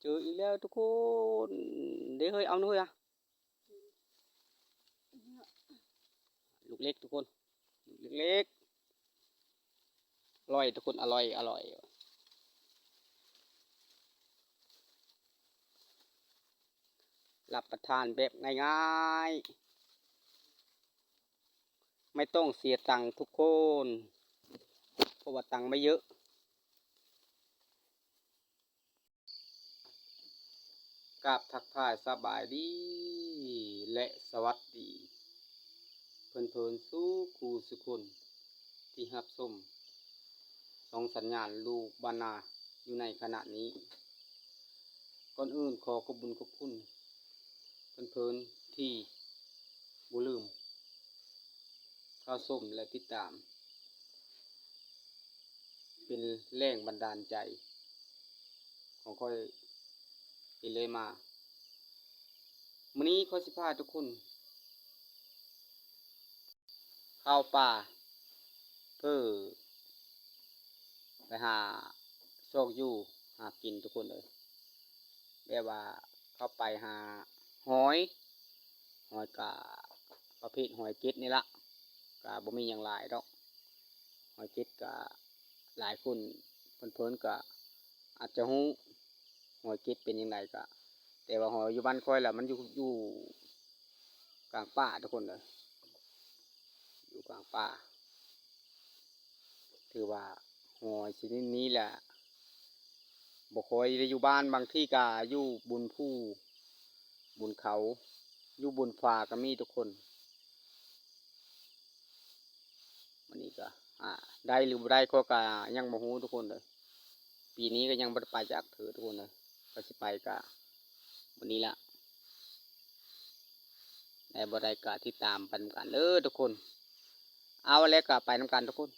ເຈີອີກແລ້ວທຸກຄົນ ເດ້ເຮີ້ຍ ເອົາໜ້ອຍອະ ລູກເລັກທຸກຄົນ ລູກເລັກໆ ອະລ່ອຍທຸກຄົນ ອະລ່ອຍ ອະລ່ອຍ ຮັບປະທານແບບງ່າຍໆ ໄມ່ຕ້ອງເສຍຕັງທຸກຄົນ ເພາະວ່າຕັງໄມ່ເຍີະ. ກາບທັກທາຍສະບາຍດີ ແລະ ສະຫວັດດີ ເພື່ອນໆ ສູ່ຄູ່ສູ່ຄົນທີ່ຮັບຊົມຊ່ອງສັນຍານລູກບ້ານນາຢູ່ໃນຂະນະນີ້. ກ່ອນອື່ນຂໍຂອບບຸນຂອບຄຸນເພື່ອນໆ ທີ່ບໍ່ລືມເຂົ້າຊົມ ແລະ ຕິດຕາມ ເປັນແຮງບັນດານໃຈຂອງຂ້ອຍເລື້ອຍມາ. ມື້ນີ້ຂ້ອຍຊິພາທຸກຄົນເຂົ້າປ່າ ເພື່ອໄປຫາຊອກຢູ່ຫາກິນທຸກຄົນເອີຍ. ແບບວ່າເຂົ້າໄປຫາຫອຍ ຫອຍກະປະເພດຫອຍເກັດນີ້ລະ ກະບໍ່ມີຫຍັງຫຼາຍດອກ. ຫອຍເກັດກະຫຼາຍຄົນເພິ່ນໆ ກະອາດຈະຮູ້ ຫອຍເກັດເປັນຈັ່ງໃດກະ ແຕ່ວ່າຫອຍຢູ່ບ້ານຂ້ອຍລະ ມັນຢູ່ ຢູ່ກາງປ່າທຸກຄົນເອີຍ ຢູ່ກາງປ່າ. ຖືວ່າຫອຍຊະນິດນີ້ລະ ບໍ່ຄ່ອຍໄດ້ຢູ່ບ້ານ ບາງທີກະຢູ່ບົນພູບົນເຂົາ ຢູ່ບົນຟ້າກະມີທຸກຄົນ. ມື້ນີ້ກະ ອາ ໄດ້ຫຼືບໍ່ໄດ້ ຂ້ອຍກະຍັງບໍ່ຮູ້ທຸກຄົນເອີຍ. ປີນີ້ກະຍັງບໍ່ໄດ້ໄປຈັກເທື່ອທຸກຄົນເອີຍ. ກະຊິໄປກະມື້ນີ້ລະ ໄດ້ບໍ່ໄດ້ກະຕິດຕາມໄປນຳກັນເດີທຸກຄົນ. ເອົາແລ້ວກະໄປນຳກັນທຸກຄົນ.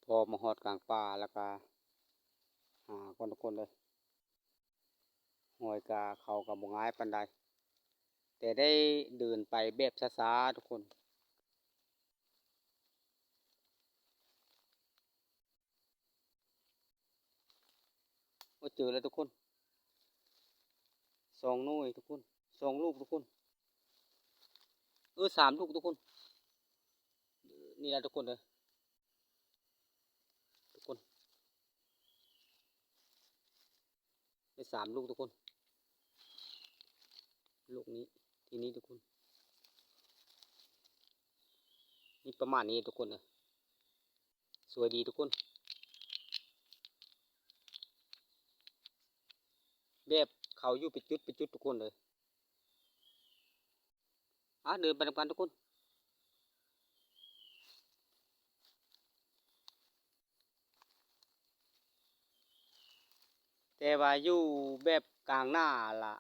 ພໍມາຮອດກາງປ່າແລ້ວກະຫາກ່ອນທຸກຄົນເດີ. ຫ້ວຍກະ ເຂົ້າກະບໍ່ງ່າຍປານໃດ ແຕ່ໄດ້ເດີນໄປແບບຊ້າໆທຸກຄົນ. ໂອ້ ເຈີແລ້ວທຸກຄົນ ສອງໜ່ວຍທຸກຄົນ ສອງລູກທຸກຄົນ ເອີ ສາມລູກທຸກຄົນ. ນີ້ລະທຸກຄົນເດີ ທຸກຄົນ ໄດ້ສາມລູກທຸກຄົນ ລູກນີ້ ທີ່ນີ້ທຸກຄົນ ນີ້ປະມານນີ້ທຸກຄົນເອີຍ. ສວຍດີທຸກຄົນ ແບບເຂົາຢູ່ເປັນຈຸດເປັນຈຸດທຸກຄົນເລີຍ. ອາ ເດີນໄປນຳກັນທຸກຄົນ ແຕ່ວ່າຢູ່ແບບກາງໜ້າລະ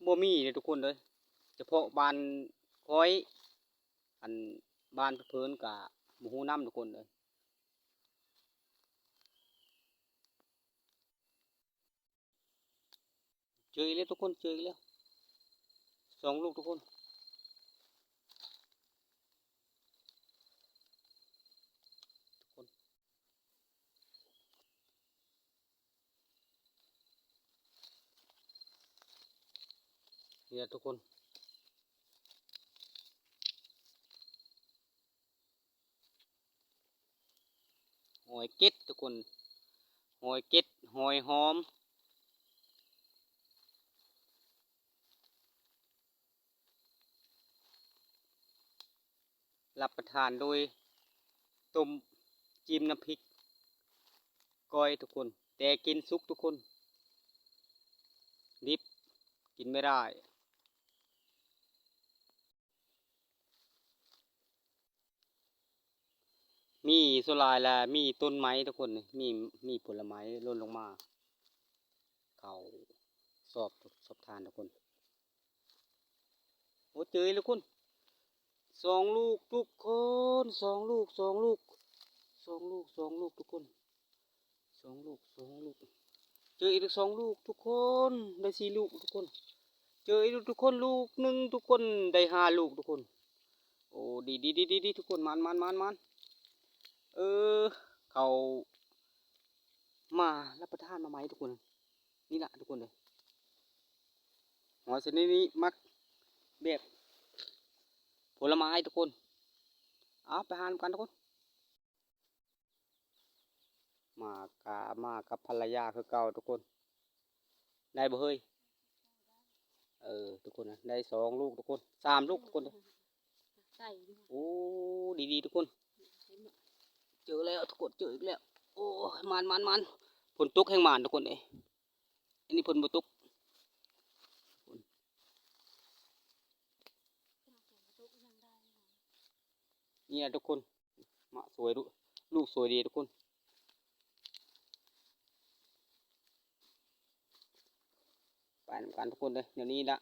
ບໍ່ມີເດ້ທຸກຄົນເອີຍ ສະເພາະບ້ານຂ້ອຍ ອັນບ້ານເພິ່ນກະບໍ່ຮູ້ນຳທຸກຄົນເອີຍ. ເຈີອີກແລ້ວທຸກຄົນ ເຈີອີກແລ້ວ ສອງລູກທຸກຄົນ ທຸກຄົນ. ນີ້ລະທຸກຄົນ ຫອຍເກັດທຸກຄົນ ຫອຍເກັດ ຫອຍຫອມ ຮັບປະທານໂດຍຕົ້ມ ຈິ້ມນ້ຳພິກກ້ອຍທຸກຄົນ ແຕ່ກິນສຸກທຸກຄົນ ດິບກິນບໍ່ໄດ້. ມີສ່ວນຫຼາຍລະມີຕົ້ນໄມ້ທຸກຄົນ ມີ ມີຜົນລະໄມ້ຫຼົ່ນລົງມາ ເຂົ້າຊອບ ຊອບທານທຸກຄົນ. ໂອ້ ເຈີອີກແລ້ວທຸກຄົນ ສອງລູກທຸກຄົນ ສອງລູກ ສອງລູກ ສອງລູກ ສອງລູກທຸກຄົນ. ສອງລູກ ສອງລູກ ເຈີອີກສອງລູກທຸກຄົນ ໄດ້ສີ່ລູກທຸກຄົນ ເຈີອີກທຸກຄົນ ລູກໜຶ່ງທຸກຄົນ ໄດ້ຫ້າລູກທຸກຄົນ. ໂອ້ ດີໆໆໆ ທຸກຄົນ ໝານໆໆໆ. ເອີ ເຂົາມາຮັບປະທານມາໃໝ່ທຸກຄົນ ນີ້ລະທຸກຄົນເອີຍ. ຫອຍຊະນິດນີ້ມັກແບບຜົນລະໄມ້ທຸກຄົນ. ເອົາ ໄປຫານຳກັນທຸກຄົນ. ມາກະ ມາກັບພັນລະຍາຄືເກົ່າທຸກຄົນ. ໄດ້ບໍ່ເຮີ້ຍ? ເອີ ທຸກຄົນນະ ໄດ້ສອງລູກທຸກຄົນ ສາມລູກທຸກຄົນເດີ. ໂອ້ ດີໆ ທຸກຄົນ ເຈີແລ້ວທຸກຄົນ ເຈີອີກແລ້ວ. ໂອ້ຍ ໝານໆໆ ຝົນຕົກແຮ່ງໝານທຸກຄົນເອີຍ. ອັນນີ້ຝົນບໍ່ຕົກ ນີ້ນະທຸກຄົນ ມາສວຍ ລູກສວຍດີທຸກຄົນ. ໄປນຳກັນທຸກຄົນເດີ ແນວນີ້ລະ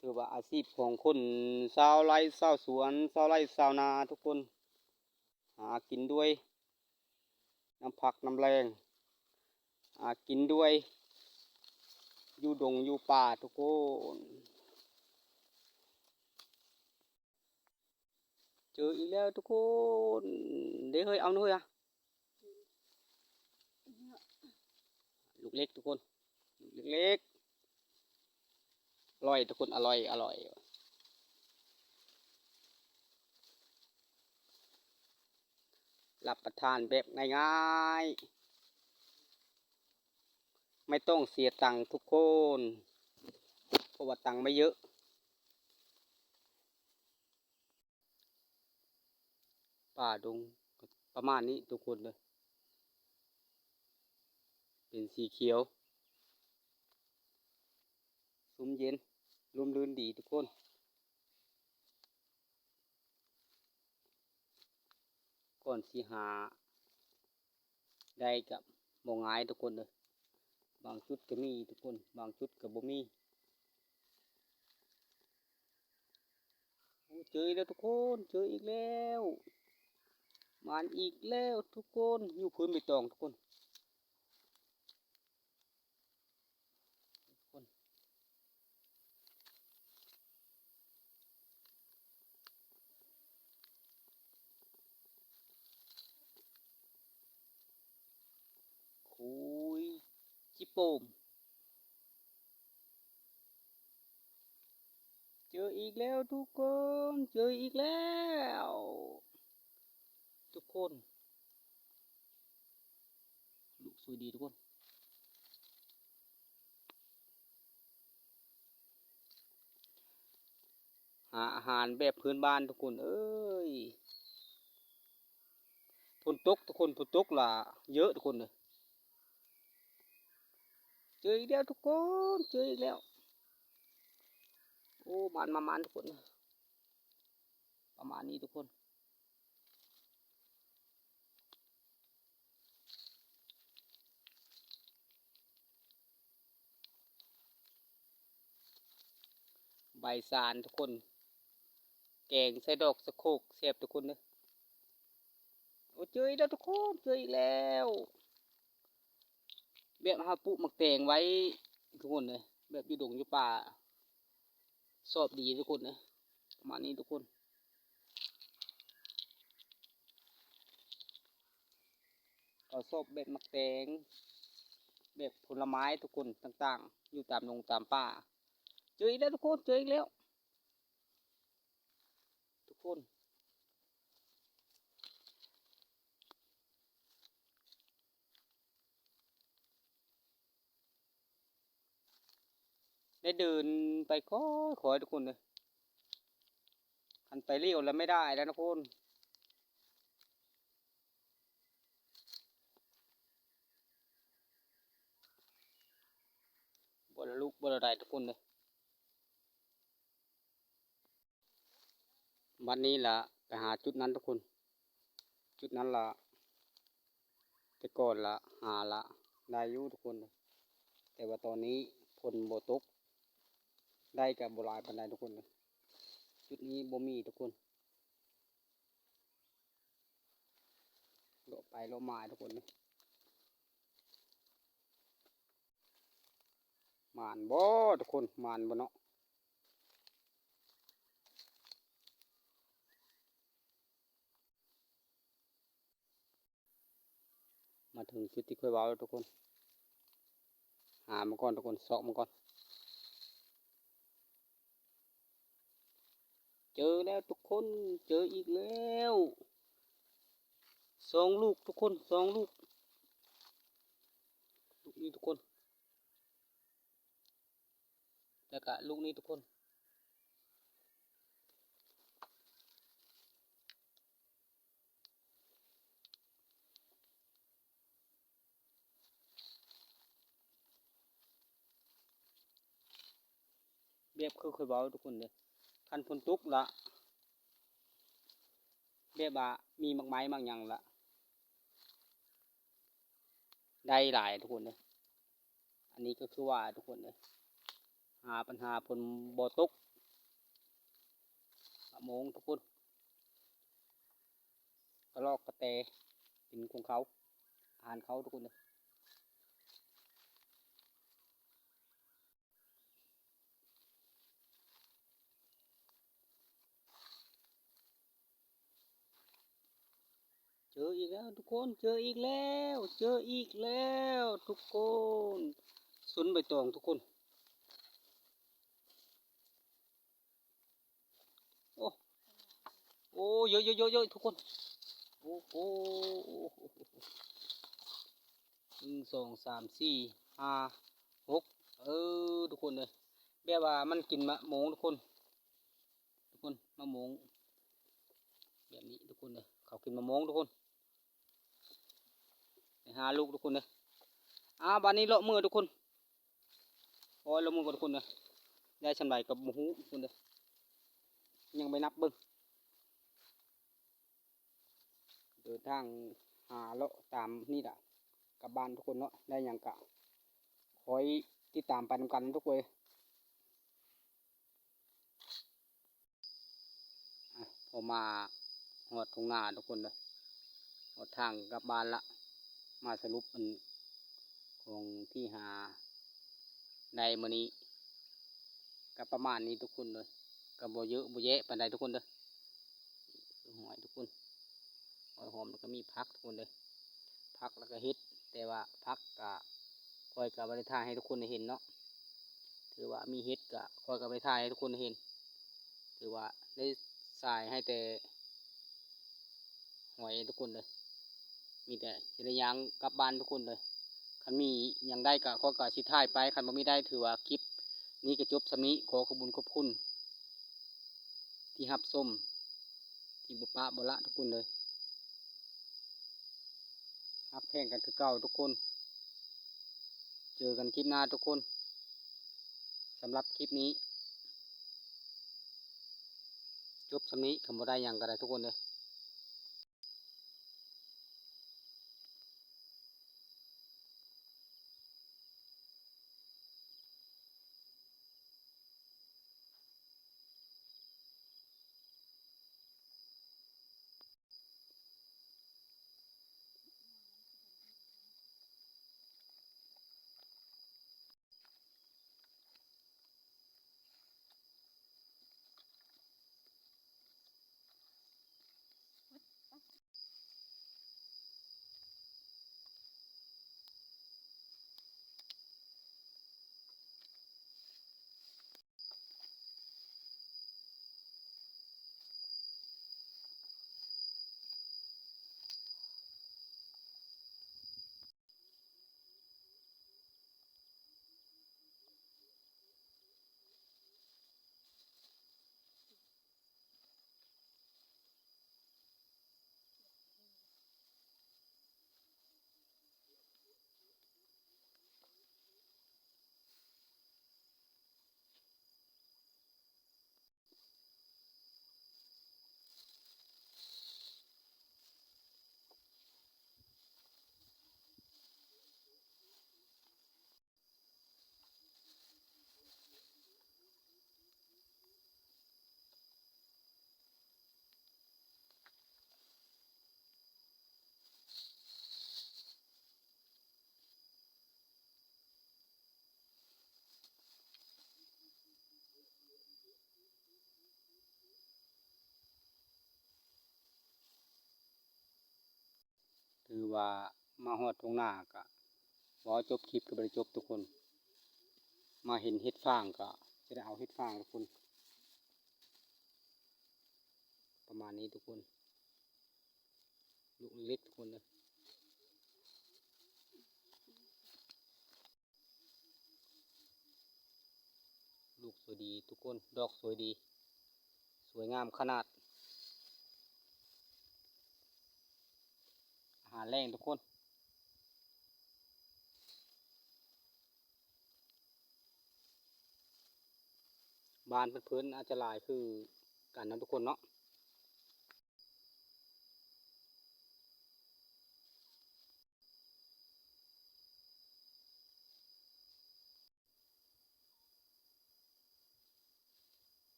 ຖືວ່າອາຊີບຂອງຄົນຊາວໄຮ່ຊາວສວນ ຊາວໄຮ່ຊາວນາທຸກຄົນ. ຫາກິນດ້ວຍນ້ຳພັກນ້ຳແລ້ງ ຫາກິນດ້ວຍຢູ່ດົງຢູ່ປ່າທຸກຄົນ. ເຈີອີກແລ້ວທຸກຄົນ ເດ້ເຮີ້ຍ ເອົາໜ້ອຍອະ ລູກເລັກທຸກຄົນ ລູກເລັກໆ ອະລ່ອຍທຸກຄົນ ອະລ່ອຍ ອະລ່ອຍ. ຮັບປະທານແບບງ່າຍໆ ໄມ່ຕ້ອງເສຍຕັງທຸກຄົນ ເພາະວ່າຕັງໄມ່ເຍີະ. ປ່າດົງປະມານນີ້ທຸກຄົນເດີ ເປັນສີຂຽວ ຊຸ່ມເຢັນ ຮົ່ມລື່ນດີທຸກຄົນ. ກ່ອນຊິຫາໄດ້ກະບໍ່ງ່າຍທຸກຄົນເດີ ບາງຈຸດກະມີທຸກຄົນ ບາງຈຸດກະບໍ່ມີ. ໂອ້ ເຈີອີກແລ້ວທຸກຄົນ ເຈີອີກແລ້ວ ໝານອີກແລ້ວທຸກຄົນ ຢູ່ພື້ນໃບຕອງທຸກຄົນ. ຄຸຍ ຈິໂປມ ເຈີອີກແລ້ວທຸກຄົນ ເຈີອີກແລ້ວທຸກຄົນ. ລູກສວຍດີທຸກຄົນ ຫາອາຫານແບບພື້ນບ້ານທຸກຄົນເອີຍ. ຝົນຕົກທຸກຄົນ ຝົນຕົກລະເຍີະທຸກຄົນເອີຍ. ເຈີອີກແລ້ວທຸກຄົນ ເຈີອີກແລ້ວ. ໂອ້ ໝານ ໝານ ໝານທຸກຄົນ ປະມານນີ້ທຸກຄົນ. ໃບສານທຸກຄົນ ແກງໃສ່ດອກສະໂຄກແຊບທຸກຄົນເດີ. ໂອ້ ເຈີອີກແລ້ວທຸກຄົນ ເຈີອີກແລ້ວ. ແບບເຮົາປູກໝາກແຕງໄວ້ທຸກຄົນເອີຍ ແບບຢູ່ດົງຢູ່ປ່າ ຊອບດີທຸກຄົນເອີຍ ປະມານນີ້ທຸກຄົນ. ເຂົາຊອບແບບໝາກແຕງ ແບບຜົນລະໄມ້ທຸກຄົນຕ່າງໆ ຢູ່ຕາມດົງຕາມປ່າ. ເຈີອີກແລ້ວທຸກຄົນ ເຈີອີກແລ້ວທຸກຄົນ. ໄດ້ເດີນໄປຄ່ອຍໆ ທຸກຄົນເອີຍ ຄັນໄປເລວແລ້ວໄມ່ໄດ້ແລ້ວທຸກຄົນ. ບໍ່ລະລຸກບໍ່ລະໄດ້ທຸກຄົນເອີຍ. ບັດນີ້ລະໄປຫາຈຸດນັ້ນທຸກຄົນ ຈຸດນັ້ນລະ ແຕ່ກ່ອນລະຫາລະໄດ້ຢູ່ທຸກຄົນ ແຕ່ວ່າຕອນນີ້ຝົນບໍ່ຕົກ ໄດ້ກະບໍ່ຫຼາຍປານໃດທຸກຄົນ. ຈຸດນີ້ບໍ່ມີທຸກຄົນ ເລາະໄປເລາະມາທຸກຄົນ. ໝານບໍ່ທຸກຄົນ? ໝານບໍ່ເນາະ? ມາເຖິງຈຸດທີ່ຂ້ອຍເວົ້າແລ້ວທຸກຄົນ. ຫາມັນກ່ອນທຸກຄົນ, ຊອກມັນກ່ອນ. ເຈີແລ້ວທຸກຄົນ, ເຈີອີກແລ້ວ ສອງລູກທຸກຄົນ, ສອງລູກ. ລູກນີ້ທຸກຄົນ ແລ້ວກະລູກນີ້ທຸກຄົນ. ແບບຄືຂ້ອຍເວົ້າທຸກຄົນເດີ, ຄັນຝົນຕົກລະ ແບບວ່າມີໝາກໄມ້ໝາກຫຍັງລະ ໄດ້ຫຼາຍທຸກຄົນເດີ. ອັນນີ້ກໍຄືວ່າທຸກຄົນເອີຍ ຫາ ບັນຫາຝົນບໍ່ຕົກ ມະມ່ວງທຸກຄົນ ກະລອກກະແຕ ກິນຂອງເຂົາ ອາຫານເຂົາທຸກຄົນເອີຍ. ເຈີອີກແລ້ວທຸກຄົນ, ເຈີອີກແລ້ວ, ເຈີອີກແລ້ວທຸກຄົນ. ສົນໃບຕອງທຸກຄົນ. ໂອ້ ໂອ້ ເຢີະໆໆໆ ທຸກຄົນ. ໂອ້ໂຫ ໜຶ່ງ ສອງ ສາມ ສີ່ ຫ້າ ຫົກ ເອີ ທຸກຄົນເອີຍ. ແບບວ່າມັນກິນມະມ່ວງທຸກຄົນ. ທຸກຄົນ ມະມ່ວງແບບນີ້ທຸກຄົນເດີ, ເຂົາກິນມະມ່ວງທຸກຄົນ. ໄດ້ຫ້າລູກທຸກຄົນເດີ. ອາ ບາດນີ້ເລາະເມືອທຸກຄົນ. ໂອ້ຍ ເລາະເມືອກ່ອນທຸກຄົນເດີ. ໄດ້ສ່ຳໃດກໍບໍ່ຮູ້ທຸກຄົນເດີ, ຍັງໄປນັບເບິ່ງ. ເດີນທາງຫາເລາະຕາມນີ້ລະ ກັບບ້ານທຸກຄົນເນາະ. ໄດ້ຫຍັງກະຄອຍຕິດຕາມໄປນຳກັນທຸກຄົນ. ອ່ະ ພໍມາຮອດທົ່ງນາທຸກຄົນເດີ, ຮອດທາງກັບບ້ານລະ. ມາສະຫຼຸບອັນຂອງທີ່ຫາໄດ້ມື້ນີ້ ກໍປະມານນີ້ທຸກຄົນເດີ, ກໍບໍ່ເຍອະບໍ່ແຍະປານໃດທຸກຄົນເດີ. ຫອຍທຸກຄົນ, ຫອຍຫອມ ແລ້ວກໍມີຜັກທຸກຄົນເດີ. ຜັກ ແລ້ວກໍເຫັດ, ແຕ່ວ່າຜັກກະຂ້ອຍກໍບໍ່ໄດ້ຖ່າຍໃຫ້ທຸກຄົນໄດ້ເຫັນເນາະ. ຖືວ່າມີເຫັດກະຂ້ອຍກໍໄປຖ່າຍໃຫ້ທຸກຄົນໄດ້ເຫັນ. ຖືວ່າໄດ້ສາຍໃຫ້ແຕ່ຫອຍທຸກຄົນເດີ, ມີແຕ່ຊິໄດ້ຍ່າງກັບບ້ານທຸກຄົນເດີ. ຄັນມີຫຍັງໄດ້ກະຂ້ອຍກໍຊິຖ່າຍໄປ, ຄັນບໍ່ມີໄດ້ ຖືວ່າຄລິບນີ້ກໍຈົບສ່ຳນີ້. ຂໍຂອບຄຸນຂອບຄຸນທີ່ຮັບຊົມ ທີ່ບໍ່ປະບໍ່ລະທຸກຄົນເດີ. ຮັກແພງກັນຄືເກົ່າທຸກຄົນ, ເຈີກັນຄລິບໜ້າທຸກຄົນ. ສຳລັບຄລິບນີ້ຈົບສ່ຳນີ້, ຄັນບໍ່ໄດ້ຫຍັງກໍໄດ້ທຸກຄົນເດີ. ຄືວ່າມາຮອດທົ່ງນາກະ ບໍ່ຈົບຄລິບກະບໍ່ໄດ້ຈົບທຸກຄົນ. ມາເຫັນເຫັດຟາງກະຈະໄດ້ເອົາເຫັດຟາງທຸກຄົນ. ປະມານນີ້ທຸກຄົນ. ລູກເລັກໆ ທຸກຄົນເດີ. ລູກສວຍດີທຸກຄົນ, ດອກສວຍດີ, ສວຍງາມຂະໜາດ. ອາຫານແລງທຸກຄົນ. ບ້ານເພິ່ນໆ ອາດຈະຫຼາຍຄືກັນນະທຸກຄົນເນາະ.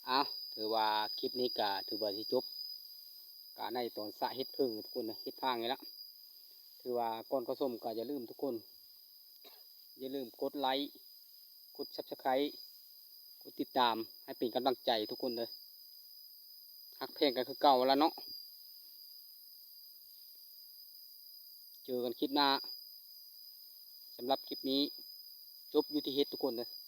ເອົາ ຖືວ່າຄລິບນີ້ກະຖືວ່າຊິຈົບ ກະໃນຕອນສະເຫັດເຜິ້ງທຸກຄົນນະ ເຫັດຟາງນີ້ລະ. ຖືວ່າກ່ອນເຂົ້າຊົມກະຢ່າລືມທຸກຄົນ ຢ່າລືມກົດໄລ ກົດຊັບສະໄຄ ກົດຕິດຕາມ ໃຫ້ເປັນກຳລັງໃຈທຸກຄົນເດີ. ຮັກແພງກັນຄືເກົ່າລະເນາະ. ເຈີກັນຄລິບໜ້າ. ສຳລັບຄລິບນີ້ຈົບຢູ່ທີ່ເຫັດທຸກຄົນເດີ.